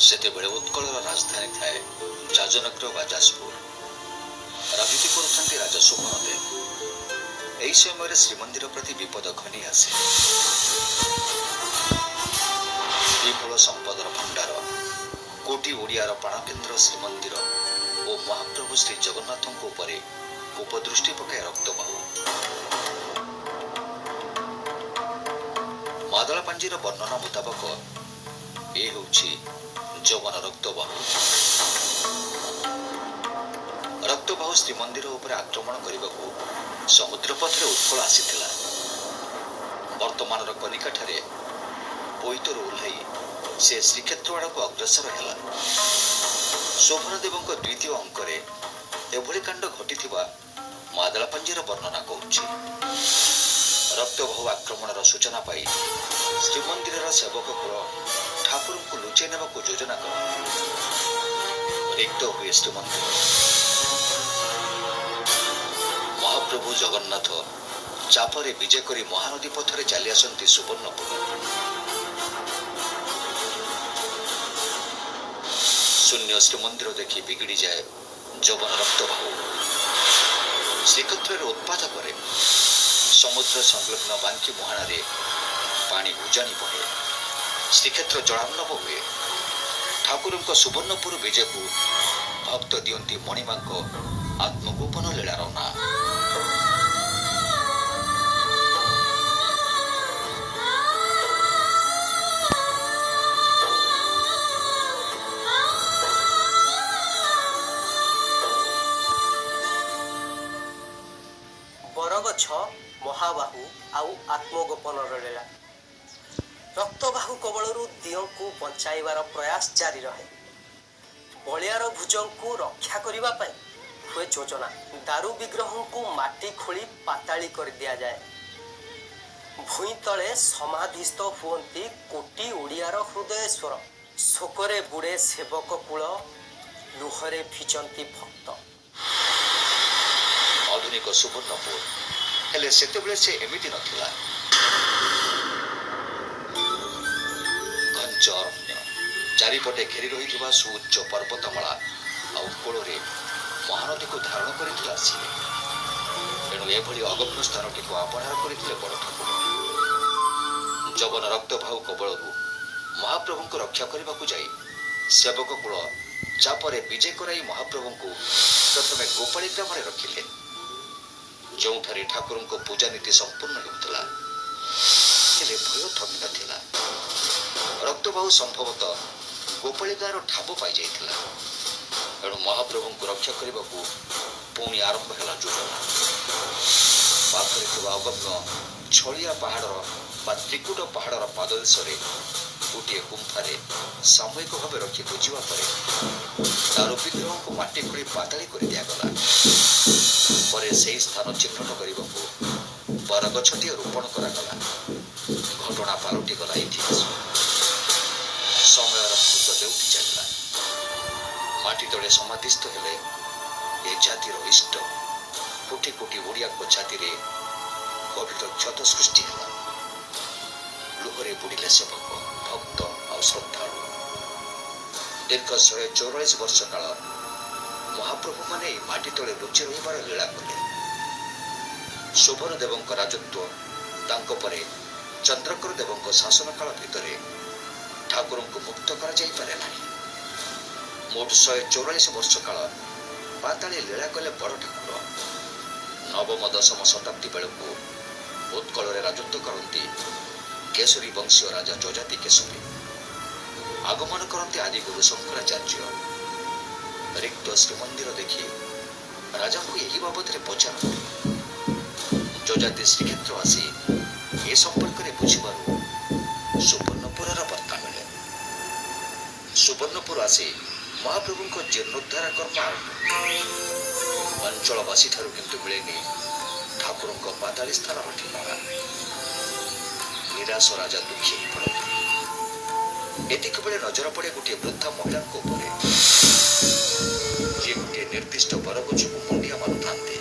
ସେତେବେଳେ ଉତ୍କଳର ରାଜଧାନୀ ଥାଏ ଯାଜନଗର ବା ଯାଜପୁର। ରାଜୁତି କରୁଥାନ୍ତି ରାଜା ଶୋଭନଦେବ। ଏହି ସମୟରେ ଶ୍ରୀମନ୍ଦିର ପ୍ରତି ବିପଦ ଘନି ଆସେ। ବିପୁଳ ସମ୍ପଦର ଭଣ୍ଡାର, କୋଟି ଓଡ଼ିଆର ପ୍ରାଣକେନ୍ଦ୍ର ଶ୍ରୀମନ୍ଦିର ଓ ମହାପ୍ରଭୁ ଶ୍ରୀ ଜଗନ୍ନାଥଙ୍କ ଉପରେ କୋପଦୃଷ୍ଟି ପକାଏ ରକ୍ତବାହୁ। ମାଦଳା ପାଞ୍ଜିର ବର୍ଣ୍ଣନା ମୁତାବକ ଏ ହେଉଛି ଯବନ ରକ୍ତବାହୁ। ରକ୍ତବାହୁ ଶ୍ରୀମନ୍ଦିର ଉପରେ ଆକ୍ରମଣ କରିବାକୁ ସମୁଦ୍ର ପଥରେ ଉତ୍କଳ ଆସିଥିଲା। ବର୍ତ୍ତମାନର କନିକାଠାରେ ବୋଇତରୁ ଓହ୍ଲାଇ ସେ ଶ୍ରୀକ୍ଷେତ୍ର ଆଡ଼କୁ ଅଗ୍ରସର ହେଲା। ଶୋଭନଦେବଙ୍କ ଦ୍ୱିତୀୟ ଅଙ୍କରେ ଏଭଳି କାଣ୍ଡ ଘଟିଥିବା ମାଦଳା ପାଞ୍ଜିର ବର୍ଣ୍ଣନା କହୁଛି। ରକ୍ତବାହୁ ଆକ୍ରମଣର ସୂଚନା ପାଇ ଶ୍ରୀମନ୍ଦିରର ସେବକ କୁଳ ଠାକୁରଙ୍କୁ ଲୁଚାଇ ନେବାକୁ ଯୋଜନା କରନ୍ତି। ରିକ୍ତ ହୁଏ ଶ୍ରୀମନ୍ଦିର। ମହାପ୍ରଭୁ ଜଗନ୍ନାଥ ଚାପରେ ବିଜେ କରି ମହାନଦୀ ପଥରେ ଚାଲି ଆସନ୍ତି ସୁବର୍ଣ୍ଣପୁର। ଶୂନ୍ୟ ଶ୍ରୀମନ୍ଦିର ଦେଖି ବିଗିଡ଼ିଯାଏ ଯବନ ରକ୍ତବାହୁ। ଶ୍ରୀକ୍ଷେତ୍ରରେ ଉତ୍ପାତ କରେ। ସମୁଦ୍ର ସଂଲଗ୍ନ ବାଙ୍କି ମୁହାଣରେ ପାଣି ଉଜାଣି ବହେ। ଶ୍ରୀକ୍ଷେତ୍ର ଜଳାର୍ଣ୍ଣବ ହୁଏ। ଠାକୁରଙ୍କ ସୁବର୍ଣ୍ଣପୁର ବିଜେକୁ ଭକ୍ତ ଦିଅନ୍ତି ମଣିମାଙ୍କ ଆତ୍ମଗୋପନ ଲୀଳାର ନାଁ। ବରଗଛ, ମହାବାହୁ ଆଉ ଆତ୍ମଗୋପନର ଲୀଳା। ରକ୍ତବାହୁ କବଳରୁ ଦିଅଙ୍କୁ ବଞ୍ଚାଇବାର ପ୍ରୟାସ ଜାରି ରହେ। ବଳିଆର ଭୁଜଙ୍କୁ ରକ୍ଷା କରିବା ପାଇଁ ହୁଏ ଯୋଜନା। ଦାରୁ ବିଗ୍ରହଙ୍କୁ ମାଟି ଖୋଳି ପାତାଳି କରିଦିଆଯାଏ। ଭୂଇଁ ତଳେ ସମାଧିସ୍ଥ ହୁଅନ୍ତି କୋଟି ଓଡ଼ିଆର ହୃଦୟେଶ୍ୱର। ଶୋକରେ ବୁଡ଼େ ସେବକ କୂଳ, ଲୁହରେ ଭିଜନ୍ତି ଭକ୍ତ। ଆଧୁନିକ ସୁବର୍ଣ୍ଣପୁର ହେଲେ ସେତେବେଳେ ସେ ଏମିତି ନଥିଲା। ଘଞ୍ଚ ଅରଣ୍ୟ ଚାରିପଟେ ଘେରି ରହିଥିବା ସୁଉଚ୍ଚ ପର୍ବତମାଳା ଆଉ କୋଳରେ ମହାନଦୀକୁ ଧାରଣ କରିଥିଲା ସିଏ। ଏଣୁ ଏଭଳି ଅଗମ୍ୟ ସ୍ଥାନଟିକୁ ଆପଣାର କରିଥିଲେ ବଡ଼ ଠାକୁର। ଯବନ ରକ୍ତବାହୁ କବଳରୁ ମହାପ୍ରଭୁଙ୍କୁ ରକ୍ଷା କରିବାକୁ ଯାଇ ସେବକ କୂଳ ଚାପରେ ବିଜେ କରାଇ ମହାପ୍ରଭୁଙ୍କୁ ପ୍ରଥମେ ଗୋପାଳୀ ଗ୍ରାମରେ ରଖିଲେ, ଯେଉଁଠାରେ ଠାକୁରଙ୍କ ପୂଜାନୀତି ସମ୍ପୂର୍ଣ୍ଣ ହେଉଥିଲା। ହେଲେ ଭୟ ଥମି ନଥିଲା। ରକ୍ତବାହୁ ସମ୍ଭବତଃ ଗୋପାଳୀ ଗାଁର ଠାବ ପାଇଯାଇଥିଲା। ଏଣୁ ମହାପ୍ରଭୁଙ୍କୁ ରକ୍ଷା କରିବାକୁ ପୁଣି ଆରମ୍ଭ ହେଲା ଯୋଜନା। ପାଖରେ ଥିବା ଅଗମ୍ୟ ଛଳିଆ ପାହାଡ଼ର ବା ତ୍ରିକୁଟ ପାହାଡ଼ର ପାଦଦେଶରେ ଗୋଟିଏ ଗୁମ୍ଫାରେ ସାମୟିକ ଭାବେ ରଖି ବୁଝିବା ପରେ ଦାରୁ ବିଗ୍ରହଙ୍କୁ ମାଟି ଖୋଳି ପାତାଳି କରି ଦିଆଗଲା। ପରେ ସେହି ସ୍ଥାନ ଚିହ୍ନଟ କରିବାକୁ ବରଗଛଟିଏ ରୋପଣ କରାଗଲା। ଘଟଣା ପାଲଟିଗଲା ଇତିହାସ। ସମୟର ଭୂତ ଲେଉଟି ଚାଲିଲା। ମାଟି ତଳେ ସମାଧିସ୍ଥ ହେଲେ ଏ ଜାତିର ଇଷ୍ଟ। କୋଟି କୋଟି ଓଡ଼ିଆଙ୍କ ଛାତିରେ ଗଭୀର କ୍ଷତ ସୃଷ୍ଟି ହେଲା। ଲୁହରେ ବୁଡ଼ିଲେ ସେବକ, ଭକ୍ତ ଆଉ ଶ୍ରଦ୍ଧାଳୁ। ଦୀର୍ଘ 144 ବର୍ଷ କାଳ ମହାପ୍ରଭୁମାନେ ଏହି ମାଟି ତଳେ ଲୁଚି ରହିବାର ଲୀଳା କଲେ। ଶୋଭନ ଦେବଙ୍କ ରାଜତ୍ୱ, ତାଙ୍କ ପରେ ଚନ୍ଦ୍ରକର ଦେବଙ୍କ ଶାସନ କାଳ ଭିତରେ ଠାକୁରଙ୍କୁ ମୁକ୍ତ କରାଯାଇପାରେ ନାହିଁ। ମୋଟ 144 ବର୍ଷ କାଳ ପାତାଳି ଲୀଳା କଲେ ବଡ଼ ଠାକୁର। ନବମ ଦଶମ ଶତାବ୍ଦୀ ବେଳକୁ ଉତ୍କଳରେ ରାଜତ୍ୱ କରନ୍ତି କେଶରୀ ବଂଶୀୟ ରାଜା ଯଯାତି କେଶରୀ। ଆଗମନ କରନ୍ତି ଆଦିଗୁରୁ ଶଙ୍କରାଚାର୍ଯ୍ୟ। ରିକ୍ତ ଶ୍ରୀମନ୍ଦିର ଦେଖି ରାଜାଙ୍କୁ ଏହି ବାବଦରେ ପଚାରନ୍ତି। ଯଯାତି ଶ୍ରୀକ୍ଷେତ୍ର ଆସି ଏ ସମ୍ପର୍କରେ ବୁଝିବାରୁ ସୁବର୍ଣ୍ଣପୁରର ବାର୍ତ୍ତା ମିଳେ। ସୁବର୍ଣ୍ଣପୁର ଆସି ମହାପ୍ରଭୁଙ୍କ ଜୀର୍ଣ୍ଣୋଦ୍ଧାର କର୍ମ ଆରମ୍ଭ। ଅଞ୍ଚଳବାସୀ ଠାରୁ କିନ୍ତୁ ମିଳେନି ଠାକୁରଙ୍କ ପାତାଳୀ ସ୍ଥାନର ଠିକଣା। ନିରାଶ ରାଜା ଦୁଃଖୀ ହେଇ ପଡ଼ନ୍ତି। ଏତିକି ବେଳେ ନଜର ପଡ଼େ ଗୋଟିଏ ବୃଦ୍ଧା ମହିଳାଙ୍କ ଉପରେ, ଯିଏ ଗୋଟିଏ ନିର୍ଦ୍ଦିଷ୍ଟ ବରଗଛକୁ ମୁଣ୍ଡିଆ ମାରୁଥାନ୍ତି।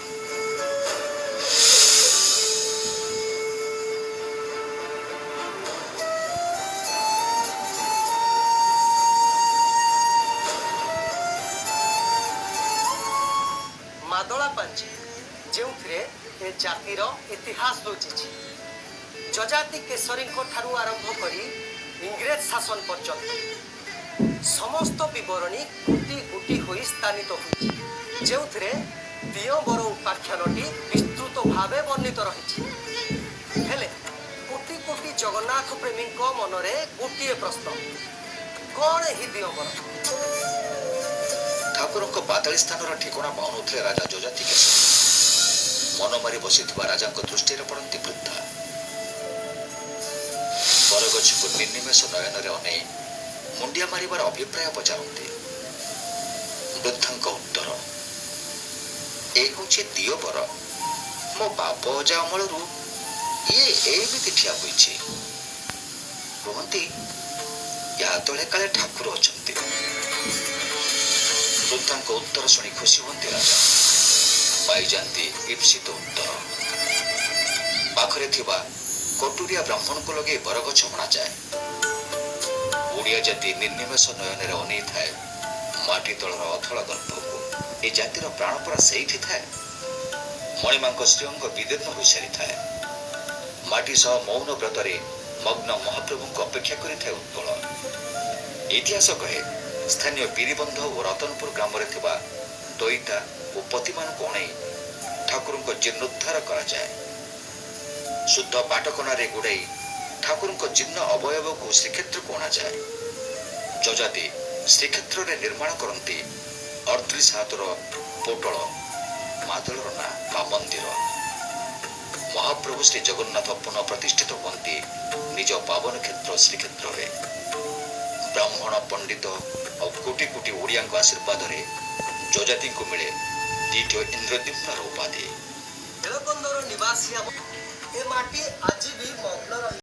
ପାଞ୍ଜି, ଯେଉଁଥିରେ ଏ ଜାତିର ଇତିହାସ ଲୁଚିଛି। ଯଯାତି କେଶରୀଙ୍କ ଠାରୁ ଆରମ୍ଭ କରି ଇଂରେଜ ଶାସନ ପର୍ଯ୍ୟନ୍ତ ସମସ୍ତ ବିବରଣୀ ଗୋଟି ଗୋଟି ହୋଇ ସ୍ଥାନିତ ହୋଇଛି, ଯେଉଁଥିରେ ଦିଅଁବର ଉପାଖ୍ୟାନଟି ବିସ୍ତୃତ ଭାବେ ବର୍ଣ୍ଣିତ ରହିଛି। ହେଲେ କୋଟି କୋଟି ଜଗନ୍ନାଥ ପ୍ରେମୀଙ୍କ ମନରେ ଗୋଟିଏ ପ୍ରଶ୍ନ, କ'ଣ ଏହି ଦିଅଁବର? ଠାକୁରଙ୍କ ପାତାଳୀ ସ୍ଥାନର ଠିକଣା ପାଉନଥିଲେ ରାଜା ଯଯାତି କେଶରୀ। ମନ ମାରି ବସିଥିବା ରାଜାଙ୍କ ଦୃଷ୍ଟିରେ ପଡ଼ନ୍ତି ବୃଦ୍ଧା। ବରଗଛକୁ ନିର୍ନିମେଷ ନୟନରେ ଅନେଇ ମୁଣ୍ଡିଆ ମାରିବାର ଅଭିପ୍ରାୟ ପଚାରନ୍ତି। ବୃଦ୍ଧାଙ୍କ ଉତ୍ତର, ଏ ହେଉଛି ଦିଅବର। ମୋ ବାପ ଅଜା ଅମଳରୁ ଇଏ ଏମିତି ଠିଆ ହୋଇଛି। କୁହନ୍ତି ୟା ତଳେ କାଳେ ଠାକୁର ଅଛନ୍ତି। ବୃଦ୍ଧାଙ୍କ ଉତ୍ତର ଶୁଣି ଖୁସି ହୁଅନ୍ତି ରାଜା। ପାଇଯାନ୍ତି ଈପ୍ସିତ ଉତ୍ତର। ପାଖରେ ଥିବା କଟୁରିଆ ବ୍ରାହ୍ମଣଙ୍କୁ ଲଗେଇ ବରଗଛ ହଣାଯାଏ। ଓଡ଼ିଆ ଜାତି ନିର୍ନିମେଷ ନୟନରେ ଅନେଇଥାଏ ମାଟି ତଳର ଅଥଳ ଗର୍ଭକୁ। ଏ ଜାତିର ପ୍ରାଣ ପରା ସେଇଠି ଥାଏ। ମଣିମାଙ୍କ ଶ୍ରୀଅଙ୍ଗ ବିଦୀର୍ଣ୍ଣ ହୋଇସାରିଥାଏ। ମାଟି ସହ ମୌନ ବ୍ରତରେ ମଗ୍ନ ମହାପ୍ରଭୁଙ୍କୁ ଅପେକ୍ଷା କରିଥାଏ ଉତ୍କଳ। ଇତିହାସ କହେ, ସ୍ଥାନୀୟ ବିରିବନ୍ଧ ଓ ରତନପୁର ଗ୍ରାମରେ ଥିବା ଦଇତା ଓ ପତିମାନଙ୍କୁ ଅଣେଇ ଠାକୁରଙ୍କ ଜୀର୍ଣ୍ଣୋଦ୍ଧାର କରାଯାଏ। ଶୁଦ୍ଧ ପାଟକଣାରେ ଗୁଡ଼ାଇ ଠାକୁରଙ୍କ ଜୀର୍ଣ୍ଣ ଅବୟବକୁ ଶ୍ରୀକ୍ଷେତ୍ରକୁ ଅଣାଯାଏ। ଯଯାତି ଶ୍ରୀକ୍ଷେତ୍ରରେ ନିର୍ମାଣ କରନ୍ତି 38 ହାତର ପୋଟଳ ମାଦଳର ନାଁ ବା ମନ୍ଦିର। ମହାପ୍ରଭୁ ଶ୍ରୀ ଜଗନ୍ନାଥ ପୁନଃ ପ୍ରତିଷ୍ଠିତ ହୁଅନ୍ତି ନିଜ ପାବନ କ୍ଷେତ୍ର ଶ୍ରୀକ୍ଷେତ୍ରରେ। ବ୍ରାହ୍ମଣ, ପଣ୍ଡିତ ଆଉ କୋଟି କୋଟି ଓଡ଼ିଆଙ୍କ ଆଶୀର୍ବାଦରେ ଯଯାତିଙ୍କୁ ମିଳେ ଦ୍ୱିତୀୟ ଇନ୍ଦ୍ରଦ୍ୟୁମ୍ନର ଉପାଧି। ନୀଳକନ୍ଦର ନିବାସୀ ଆମ ଏ ମାଟି ଆଜି ବି ମଗ୍ନ ରହି